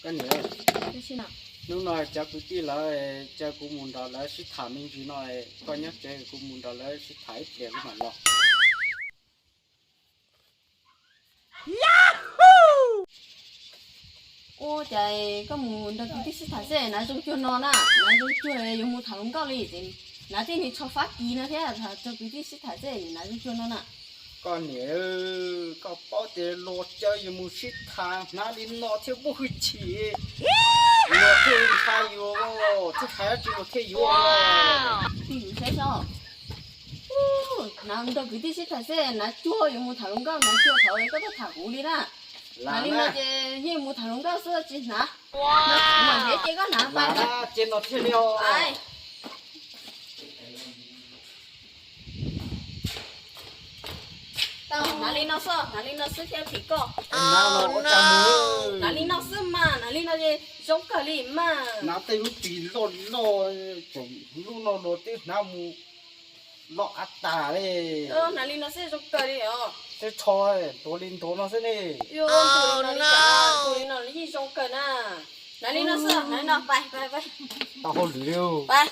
Niam, hnub no cov kwv tij lawv caw kuv mus nrog lawv sib tham me ntsis no, koj nyob tsev kuv mus nrog lawv sib tham ib pliag kuv mam los. Ua cas koj mus nrog kwv tij sib tham xwb, hnav zoo cuag no na, hnav zoo cuag yuav mus tham hluas nkauj li ces hnav tej niag tsho fab kis no thiab, nrog kwv tij sib tham xwb hnav zoo cuag no na. Koj niam, koj paub tias luag caw yus mus sib tham hnav li no thiaj muaj hwj chim, luag thiaj li ntshai yus, thiaj hais dab tsi luag thiaj yuav. Twj ywm saib seb, hnav nrog kwv tij sib tham xwb hnav cuag yuav mus tham hluas nkauj, hnav cuag thaum koj tuaj tham kuv li na. Hnav li no ces yeej mus tham hluas nkauj xwb tsis hnav. Kuv mam nrhiav ces koj hnav pais. Ces no thiaj li os. Tau, hnav li no xwb, hnav li no xwb thiaj phim koj. Hnav li no xwb mas, hnav li no ces zoo kawg li mas. Hnav tej lub ris loj loj, tseem lub no los twb hnav mus loj av tas li. Hnav li no xwb zoo kawg li os. Tej tsho ntuav li ntuav no xwb ne. Ntuav li no li cas, ntuav li no yeej zoo kawg na. Hnav li no xwb, hnav li no, pais pais pais. Tau hauj lwm li. Pais.